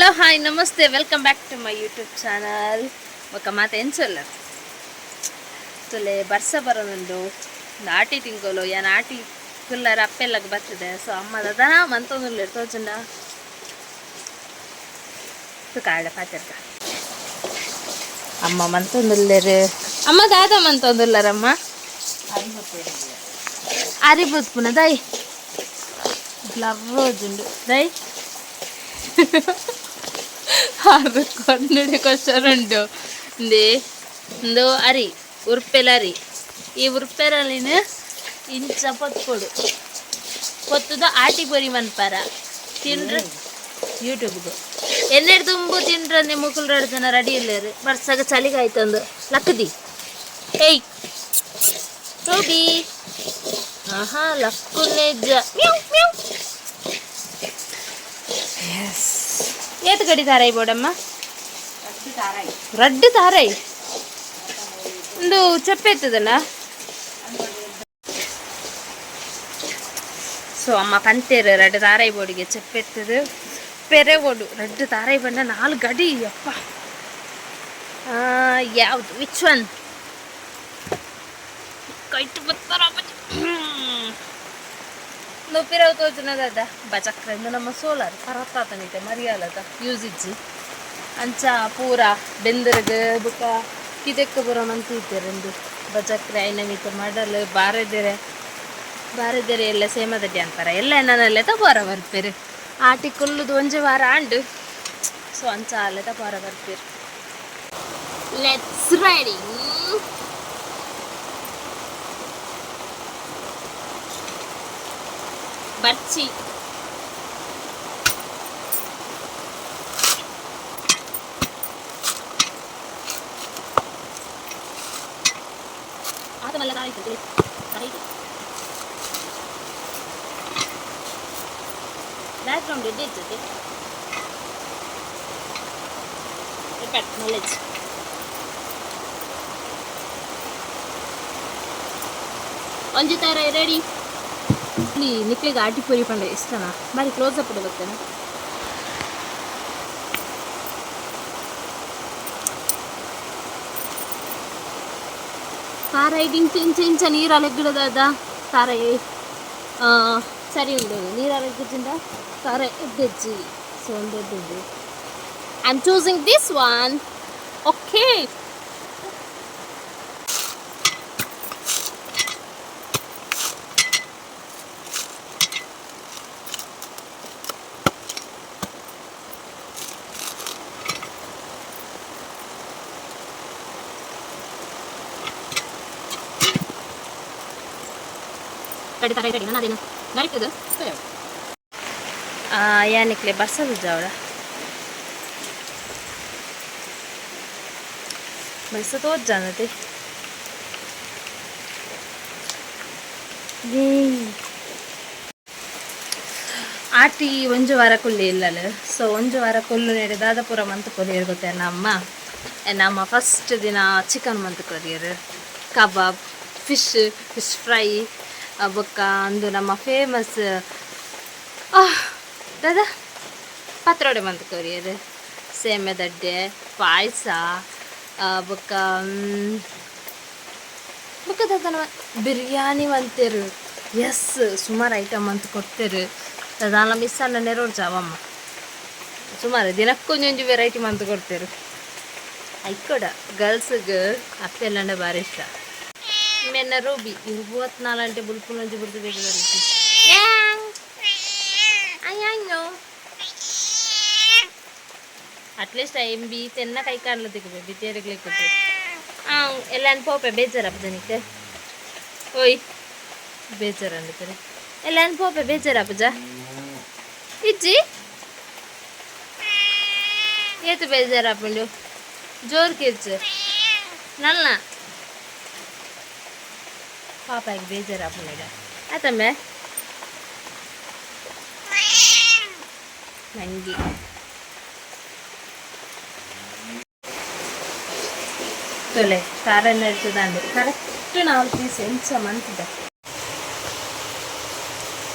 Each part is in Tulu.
Hello, hi, namaste, welcome back to my YouTube channel. ಬೊಕ್ಕ ಮಾತ ಎಂಚೊಲ್ಲ ತುಲೆ ಬರ್ಸ ಬರೋದುಂಡು. ಆಟಿ ತಿಂಗಳು ಯಾನ್ ಆಟಿ ಕುಲ್ಲರ ಅಪ್ಪೆಲ್ಲಗ್ ಬರ್ತದೆ. ಸೊ ಅಮ್ಮ ದದನ ಮಂತೊಂದುಲ್ಲೆರ್ ತೋಜುಂಡ ಕಾಡ ಪಾತೆರ್ಕ. ಅಮ್ಮ ಮಂತೊಂದುಲ್ಲೆರ್. ಅಮ್ಮ ದಾದ ಮಂತೊಂದುಲ್ಲರಮ್ಮ? ಅರಿ ಬುತ್ಪುನ ದೈ ಬ್ಲರ್ ರೋಜುಂಡು ದೈ ಅದು ಕನ್ನಡಿ ಉಂಡು. ಇಂದೇ ಇಂದು ಅರಿ ಉರ್ಪೆಲ ಅರಿ. ಈ ಉರ್ಪೆರಲಿನ ಇಂಚ ಪೊತ್ಕೊಡು ಪೊತ್ತುದು ಆಟಿ ಪೊರಿ ಮನ್ಪಾರ ತಿಂಡ್ರೆ ಯೂಟ್ಯೂಬ್ಗೆ ಎನ್ನೆಡ್ ದುಂಬು ತಿಂಡ್ರೆ. ಮುಕುಲ್ ಎರಡು ಜನ ರೆಡಿ ಇಲ್ಲೇರು. ಬರ್ಸಾಗ ಚಳಿಗಾಯ್ತಂದು ಲಕ್ಕದಿ. ಏಯ್ ರೂಬಿ, ಆಹಾ, ಲಕ್ಕುನೆಜ್ಜ. Meow meow. ಏತ್ ಗಡಿ ತಾರೈ ಬೋಡಮ್ಮ? ರಡ್ಡು ತಾರೈ. ಒಂದು ಚಪ್ಪೆ ಎತ್ತದಲ್ಲ. ಸೊ ಅಮ್ಮ ಪಂತೇರು ರಡ್ಡು ತಾರೈ ಬೋಡಿಗೆ ಚೆಪ್ಪೆತ್ತದು ಪೆರೆ ಓಡು. ರಡ್ಡು ತಾರೈ ಬಂಡ ನಾಲ್ಕು ಗಡಿ. ಅಪ್ಪ, ಯಾವುದು? Which one? ಕೈಟ್ ಬತ್ತಾರ ಪಿರವು ತೋಜುನ ದಾದ ಬಚಕ್ರ. ಇಂದು ನಮ್ಮ ಸೋಲಾರ್ ಪರತ್ತಾತನಿತೆ ಮರಿಯಾಲದ ಯೂಸ್ ಇಜ್ಜಿ. ಅಂಚ ಪೂರ ಬೆಂದರ್ಗ್ ಬುಕ್ಕ ಕಿದೆಕ್ಕ ಬರೋ ಮಂತ ಇದ್ದೀರಂದು ಬಜಕ್ರೆ ಐನ ಮಿತ್ತ ಮಡಲ್ ಬಾರೆದೆರೆ ಬಾರೆದೆರೆ ಎಲ್ಲ ಸೇಮದಡ್ಡಿ ಅಂತಾರ ಎಲ್ಲ ನನ್ನೆಲ್ಲ ಪೋರ ಬರ್ಪೇರು. ಆಟಿ ಕುಲ್ಲುದು ಒಂಜಿ ವಾರ ಆಂಡು. ಸೊ ಅಂಚ ಅಲ್ಲೆತ ಪೋರ ಬರ್ಪೇರು. Let's ready. ಬರ್ಚಿ ಆತ ಮಲ್ಲ ಕಾಯ್ತು. ಬ್ಯಾಕ್ಗ್ರೌಂಡ್ ಎಡ್ಡೆ ಇರ್ತದೆ. ರಿಪೀಟ್ ನಾಲೆಜ್ ಒಂಜಿ ತರ ರೆಡಿ. ಇಲ್ಲಿ ನಿಕ್ಲೆಗ್ ಆಟಿ ಪೊರಿ ಪಂಡ ಇಷ್ಟನಾ? ಬಾರಿ ಕ್ಲೋಸ್ ಅಪ್ ಬರ್ತೇನೆ. ತಾರಾಯಿಗ್ ಇಂಚ ಇಂಚ ಇಂಚ ನೀರು ಅಲೆಗ್ಗಿಡದಾದ ತಾರಾಯಿ ಸರಿ ಉಂಡು. ನೀರು ಅಲೆಗ್ಗಿಜಿಂದ ತಾರಾಯಿ ಎದ್ದೆಜ್ಜಿ. ಸೊ ಒಂದು ಎದ್ದುಂಡು. I am choosing this one. Okay. Ready ತರ ರೆಡಿ. ನಾನು ಅದೇನು ನಡೀತದೆ ಯಾನಿಕ್ಲೆ ಬರ್ಸದು ಜಾವಡ ಬರ್ಸ ತೋಜಾನತೆ. ಆಟಿ ಒಂಜಿ ವಾರ ಕುಲ್ಲಿ ಇಲ್ಲಲ್ಲ. ಸೊ ಒಂಜಿ ವಾರ ಕುಲ್ಲು ನೆಡೆ ದಾದ ಪೂರ ಮಂತ್ ಕೊರಿಯರ್ ಗೊತ್ತೇ ನಮ್ಮ ನಮ್ಮ ಫಸ್ಟ್ ದಿನ ಚಿಕನ್ ಮಂತ್ ಕೊರಿಯರ್, ಕಬಾಬ್, ಫಿಶ್, ಫಿಶ್ ಫ್ರೈ, ಬೊಕ್ಕ ಅಂದು ನಮ್ಮ ಫೇಮಸ್ ದಾದ ಪತ್ರೊಡೆ ಮಂತ್ ಕೊರಿಯರ್, ಸೇಮೆದಡ್ಡೆ ಪಾಯಸ, ಬೊಕ್ಕ ಬೊಕ್ಕ ದಾದನ ಬಿರಿಯಾನಿ ಮಂತೇರು. ಎಸ್, ಸುಮಾರು ಐಟಮ್ ಅಂತ ಕೊಡ್ತೇರು. ದಾಲ ಮಿಸ್ ಅನ್ನ ನೆರೋಡ್ ಜಾವಮ್ಮ. ಸುಮಾರು ದಿನಕ್ಕೊಂಜೊಂಜಿ ವೆರೈಟಿ ಮಂತ್ ಕೊಡ್ತೇರು. ಐಕೊಡ ಗರ್ಲ್ಸ್ಗೆ ಅಪ್ಪೆಲ್ಲಂಡ ಭಾರಿ ಇಷ್ಟ. ಮೆನ್ನ ರೂಬಿ ಇವ್ರು 34 ಗಂಟೆ ಬುಲ್ಪುನೊಂಜಿ ಬುಡ್ದು ಬೇಕು. ಅಯ್ಯೋ, ಅಟ್ಲೀಸ್ಟ್ I B ತೆನ್ನ ಕೈ ಕಾಣ್ಲ ತಿಕ್ಕುವೆ ಬಿತ್ತೇರಿಗ್ಲಿಕ್ಕುಂಟು. ಎಲ್ಲ ಪೋಪೆ ಬೇಜಾರಪ್ಪ ನಿಕ್. ಓಯ್, ಬೇಜಾರು ಅಂತಾರೆ. ಎಲ್ಲ ಪೋಪೆ ಬೇಜಾರಪ್ಪಜ ಇಜ್ಜಿ? ಏತು ಬೇಜಾರಪ್ಪಂಡು? ಜೋರು ಕಿರ್ಚು ನಲ್ಲ. ಪಾಪಾಗಿ ಬೇಜಾರಪ್ಪನಿಗ ಆತಮ್ಮೆ ನಂಗೆ ತೊಲೆ ತಾರನ್ನ ಇರ್ತದಂಡು. ಕರೆಕ್ಟ್ ನಾಲ್ಕು ಪೀಸ್ ಎಂಚ ಮಂತಿದೆ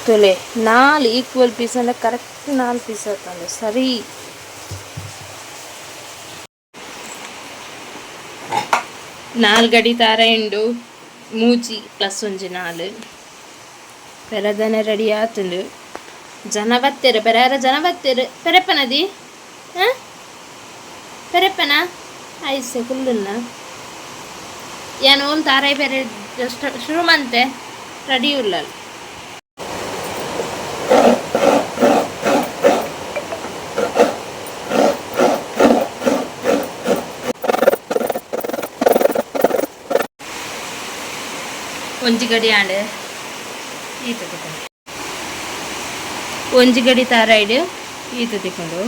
ತೊಲೆ. ನಾಲ್ ಈಕ್ವಲ್ ಪೀಸ್ ಅಂದ್ರೆ ಕರೆಕ್ಟ್ ನಾಲ್ಕು ಪೀಸ್ ಆತಂಡು. ಸರಿ. ನಾಲ್ಗಡಿ ತಾರ ಉಂಡು ಮೂಜಿ ಪ್ಲಸ್ ಒಂಜಿ ನಾಲ್ ಪೆರದನೆ ರೆಡಿ ಆತುಂಡು ಜನ ಬತ್ತೆರ್ ಪೆರಾರ ಜನ ಬತ್ತೆರ್ ಪೆರಪ್ಪನದಿ ಹಾಂ ಪೆರಪ್ಪನ ಐಸೆ ಕುಲ್ಲುನ್ನ ಯಾನ್ ಓಲ್ ತಾರಾಯಿ ಪೆರೆ ಜಸ್ಟ್ ಶುರು ಮಂತೆ ರೆಡಿ ಉಲ್ಲಲ್ ಒಂಜಿ ಗಡಿ ಆಂಡ್ ಈತ ತಿಕೊಂಡು ಒಂಜಿ ಗಡಿ ತಾರಾಯ್ಡ್ ಈತ ತಿಕೊಂಡು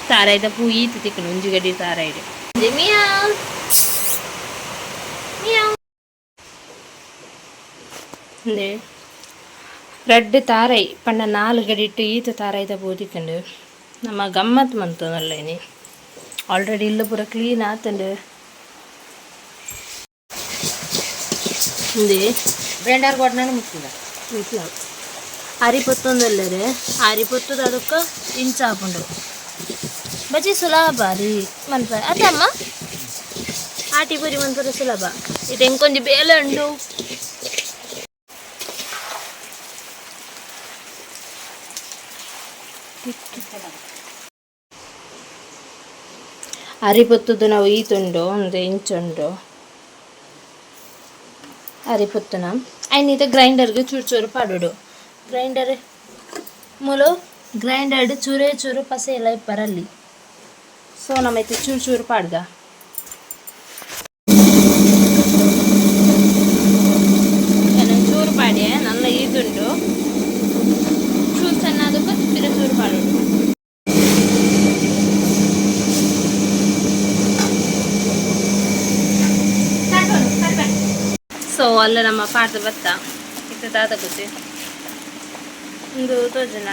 ತಾರಾಯ್ದ ಪೂ ಈತ ತಿಕೊಂಡು ಒಂಜಿ ಗಡಿ ತಾರಾಯ್ಡ್ ಮಿಯಾವ್ ಮಿಯಾವ್ ಇಂದೆ ರಡ್ಡ್ ತಾರೈ ಪಂಡ ನಾಲ್ ಗಡಿಟ್ ಈತ ತಾರಾಯ್ದ ಪೂ ತಿಕ್ಕುಂಡು ನಮ್ಮ ಗಮ್ಮತ್ ಮಂತೊಂದುಲ್ಲೇನಿ ಆಲ್ರೆಡಿ ಇಲ್ಲು ಪೂರ ಕ್ಲೀನ್ ಆತುಂಡು ಇಂದೆ ಗ್ರೈಂಡರ್ ಕೊಡ್ನಾನು ಮಿಕ್ಸಿದ ಅರಿ ಪೊತ್ತೊಂದುಲ್ಲೆರ್ ಅರಿ ಪೊತ್ತುದು ಅದಕ್ಕ ಇಂಚ ಆಪುಂಡು ಬಜಿ ಸುಲಭ ಅರಿ ಮನ್ಪರೆ ಅತ್ತಮ್ಮ ಆಟಿ ಪುರಿ ಮನ್ಪರೆ ಸುಲಭ ಇದು ಎಂಕೊಂಜಿ ಬೇಲೆ ಉಂಡು ಅರಿ ಪೊತ್ತುದು ನಾವು ಈತುಂಡು ಒಂದು ಇಂಚುಂಡು ಅರಿ ಪೊತ್ತುನ ಐನ್ ಗ್ರೈಂಡರ್ಗೆ ಚೂರು ಚೂರು ಪಾಡೋಡು ಗ್ರೈಂಡರ್ ಮೂಲು ಗ್ರೈಂಡರ್ಡ್ ಚೂರೇ ಚೂರು ಪಸೆ ಎಲ್ಲ ಇಪ್ಪರಲ್ಲಿ ಸೊ ನಮ್ಮೈತೆ ಚೂರು ಚೂರು ಪಾಡ್ಗ ನಾನು ಚೂರು ಪಾಡ್ಯೆ ನನ್ನ ಈದುಂಡು ಚೂರು ಸಣ್ಣ ಅದಕ್ಕೆ ಪಿರ ಚೂರು ಪಾಡೋಡು ಸೊ ಅಲ್ಲ ನಮ್ಮ ಪಾಡ್ದ ಬತ್ತ ಇತ್ತೆ ದಾದ ಗೊತ್ತಿ ಉಂದು ತೋಜುನ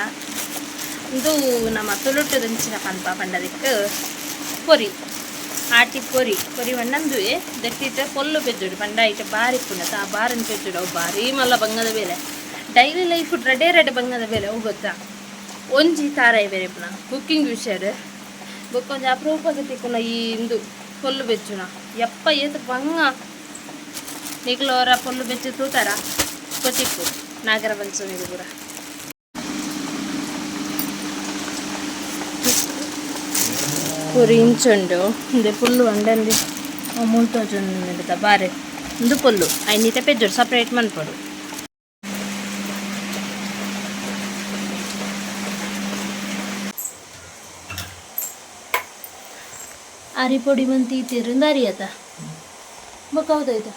ಉಂದು ನಮ್ಮ ತುಳುಟ್ಟದಂಚಿನ ಪನ್ಪ ಪಂಡದಿಕ್ ಪೊರಿ ಆಟಿ ಪೊರಿ ಪೊರಿ ಪಂಡ ದಟ್ಟಿತ್ತೆ ಪೊಲ್ಲು ಪೆಜ್ಜುಡು ಪಂಡ ಇತ್ತೆ ಬಾರಿ ಪುಂಡತ ಆ ಬಾರನ್ ಪೆಜ್ಜುಡು ಅವು ಬಾರಿ ಮಲ್ಲ ಬಂಗದ ಬೇಲೆ ಡೈಲಿ ಲೈಫ್ ರಡೇ ರಡೆ ಬಂಗದ ಬೇಲೆ ಅವು ಗೊತ್ತಾ ಒಂಜಿ ತಾರಾಯಿ ಬೇರೆ ಪುನ ಕುಕ್ಕಿಂಗ್ ವಿಷಯ ಬೊಕ್ಕ ಒಂಜಿ ಅಪರೂಪದ ತಿಕ್ಕುನ ಈ ಇಂದು ಪೊಲ್ಲು ಬೆಚ್ಚುನ ಯಪ್ಪ ಏತ್ ಬಂಗ ನಿಗ್ಲೋರ ಪೊಲ್ಲು ಬೆಚ್ಚು ತೂತಾರ ಗೊತ್ತಿಪ್ಪು ನಾಗರ ಪಂಚಮಿಗೆ ಪೂರ ಪೂರಿ ಇಂಚುಂಡು ಇಂದೆ ಪುಲ್ಲು ಅಂಡಂದಿ ಮೂಲ್ತೋಜುಂಡು ಬಾರೆ ಇಂದು ಪೊಲ್ಲು ಐನಿತ ಪೆಜ್ಜೋಡು ಸಪ್ರೇಟ್ ಮನ್ಪೊಡು ಅರಿ ಪೊಡಿ ಮಂತಿ ಇತ್ತಿರಿಂದ ಅರಿಯತ ಬೊಕ್ಕ ಹೌದಾಯ್ತಾ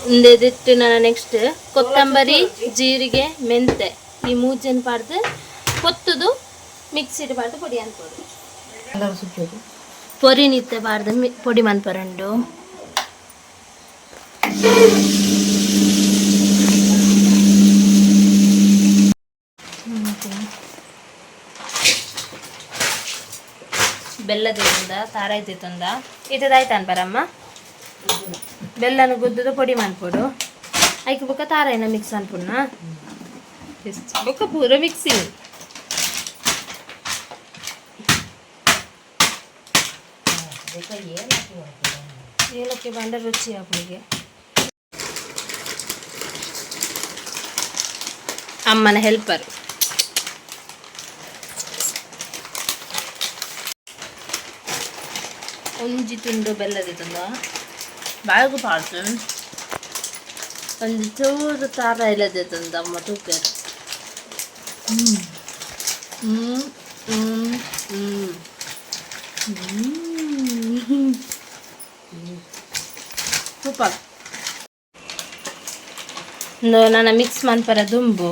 ಇಂದೆದಿಟ್ಟು ನಾನು ನೆಕ್ಸ್ಟ್ ಕೊತ್ತಂಬರಿ ಜೀರಿಗೆ ಮೆಂತೆ ಈ ಮೂಜೆನ್ ಪಾಡ್ದು ಪೊತ್ತುದು ಮಿಕ್ಸಿಡ್ ಪಾಡ್ದು ಪೊಡಿ ಅನ್ಪೊಡು ಪೊರಿ ನಿತ್ತೆ ಪಾಡ್ದು ಪೊಡಿ ಮನ್ಪರುಂಡು ಬೆಲ್ಲ ತಂದ ತಾರಾಯಿ ತಂದ ಇತ್ತದಾಯ್ತು ಅನ್ಬರಮ್ಮ ಬೆಲ್ಲನ ಗುದ್ದುದು ಪೊಡಿ ಮನ್ಪೊಡು ಐಕ್ ಬೊಕ್ಕ ತಾರಾಯಿನ ಮಿಕ್ಸ್ ಅನ್ಪುಣ್ಣ ಬೊಕ್ಕ ಪೂರ ಮಿಕ್ಸಿಂಗ್ ಏಲಕ್ಕಿ ಬಂಡ ರುಚಿ ಆಪುನಿಗೆ ಅಮ್ಮನ ಹೆಲ್ಪರ್ ಒಂಜಿ ತುಂಡು ಬೆಲ್ಲದ ತುಂಡು ಬಾಯಿಗೆ ಪಾಡ್ತು ಒಂಜಿ ಚೂರು ತಾರ ಇಲ್ಲದೆ ತಂದು ಅಮ್ಮ ತೂಪೇರು ಹ್ಞೂ ಹ್ಞೂ ಹ್ಞೂ ಹ್ಞೂ ಸೂಪರ್ ಇಂದು ನನ್ನ ಮಿಕ್ಸ್ ಮನ್ಪರ ದುಂಬು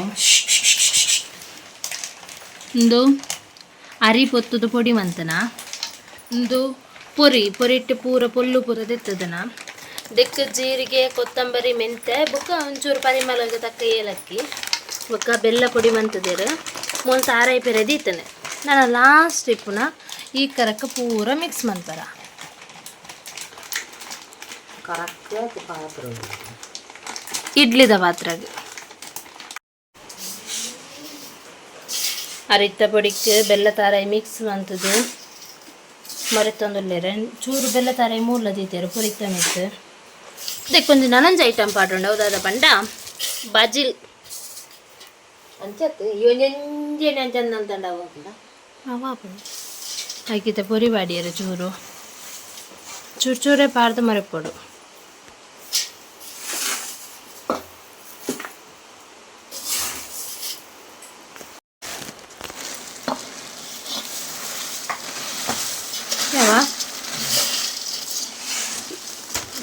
ಇಂದು ಅರಿ ಪೊತ್ತುದು ಪೊಡಿ ಮಂತನ ಇಂದು ಪೊರಿ ಪೊರಿಟ್ಟು ಪೂರ ಪೊಲ್ಲು ಪೂರ ದೆತ್ತದನ ದೆಕ್ಕ ಜೀರಿಗೆ ಕೊತ್ತಂಬರಿ ಮೆಂತೆ ಬೊಕ್ಕ ಒಂಚೂರು ಪರಿಮಳಗೆ ತಕ್ಕ ಏಲಕ್ಕಿ ಬೊಕ್ಕ ಬೆಲ್ಲ ಪೊಡಿ ಮಂತದೇರು ಮೂಲು ತಾರಾಯಿ ಪೆರೆ ದೀತನೆ ನಾನು ಲಾಸ್ಟ್ ಇಪ್ಪುನ ಈ ಕರಕ್ಕ ಪೂರ ಮಿಕ್ಸ್ ಮಂತರ ಕರೆಕ್ಟ್ ಪಾತ್ರ ಇಡ್ಲಿದ ಪಾತ್ರೆಗೆ ಅರಿತ್ತ ಪೊಡಿಕ್ ಬೆಲ್ಲ ತಾರಾಯಿ ಮಿಕ್ಸ್ ಮಂತದು ಮರೆತೊಂದುಲ್ಲೆರ್ ಚೂರು ಬೆಲ್ಲ ತಾರೆ ಮೂಲ ದೀತೆರ್ ಪುರಿತ ಮಿತ್ತ್ ಇದಕ್ಕೆ ಒಂಜಿ ನನೊಂಜಿ ಐಟಮ್ ಪಾಡುಂಡು ಅವು ಪಂಡ ಬಜಿಲ್. ಅಂಚತ್ ಒಂಜೊಂಜೆನೆ ಅಂಚಂದ ಅಂತಂಡ ಹೋಗ್ಲ. ಅವಾಪುಂಡು ಐಕಿತ ಪೊರಿ ಪಾಡಿಯೆರ್ ಚೂರು ಚೂರು ಚೂರೇ ಪಾಡ್ದು ಮರೆಪೊಡು. ಯಾವ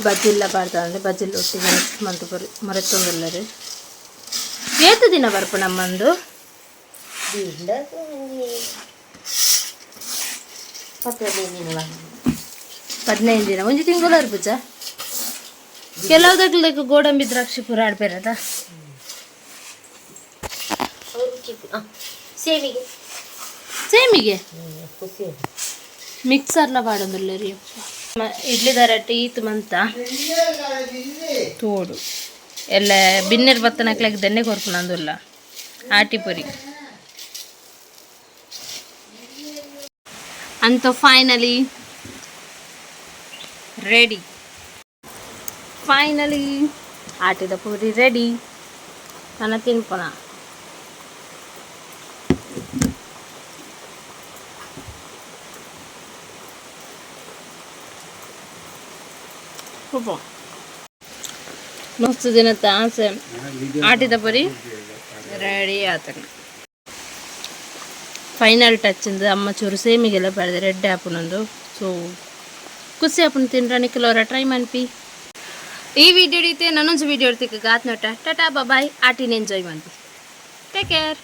ಬಜ್ಜಿಲ್ಲ ಪಾಡ್ದಾಂಡೆ ಬಜ್ಜಿಲ್ ಒಟ್ಟಿಗೆ ಮಿಕ್ಸ್ ಮಂತ್ ಪೊರಿ ಮರೆತೊಂದುಲ್ಲೆರ್. ಏತ್ ದಿನ ಬರ್ಪು ನಮ್ಮಂದು? ಬೀಂಡ ಒಂಜಿ 15 ದಿನ. 15 ದಿನ, ಒಂಜಿ ತಿಂಗಳು ಅರ್ಪುಜ. ಕೆಲವುದಕ್ಲೆಗ್ ಗೋಡಂಬಿ ದ್ರಾಕ್ಷಿ ಪೂರ ಆಡ್ಪೇರದ. ಅವರು ಚಿಕ್ಕ ಸೇಮಿಗೆ. ಸೇಮಿಗೆ. ಖುಷಿ. ಮಿಕ್ಸರ್ಲ ಪಾಡೊಂದುಲ್ಲೆರ್. ಇಡ್ಲಿದ ರಟ್ಟಿ ಈತ್ ಮಂತ ತೋಡು ಎಲ್ಲ ಬಿನ್ನೆರ್ ಬತ್ತನಕ್ಲೆಗ್ ದೆನ್ನೆ ಕೊರ್ಪುನಂದುಲ್ಲ ಆಟಿ ಪೊರಿ ಅಂತ. Finally ready. Finally ಆಟಿದ ಪೂರಿ ready. ನಾನು ತಿನ್ಪೋಣ. ಉಪ್ಪು ಮಸ್ತ್ ದಿನದ ಆಸೆ ಆಟಿದ ಪುರಿ ರೆಡಿ ಆತನ. ಫೈನಲ್ ಟಚ್ ಇಂದ ಅಮ್ಮ ಚೂರು ಸೇಮಿಗೆಲ್ಲ ಬರೆದೆ ರೆಡ್ ಆಪುನೊಂದು. ಸೊ ಖುಷಿ ಆಪುಂಡು ತಿನ್ರ. ನಿಕ್ಕಲವರ ಟ್ರೈ ಮನ್ಪಿ. ಈ ವಿಡಿಯೋ ಇತ್ತೆ ನನ್ನೊಂದು ವಿಡಿಯೋ ತಿಕ್ಕ ಗಾತ್ ನೋಟ. Tata, bye. ಆಟಿನ ಎಂಜಾಯ್ ಮನ್ಪಿ. Take care.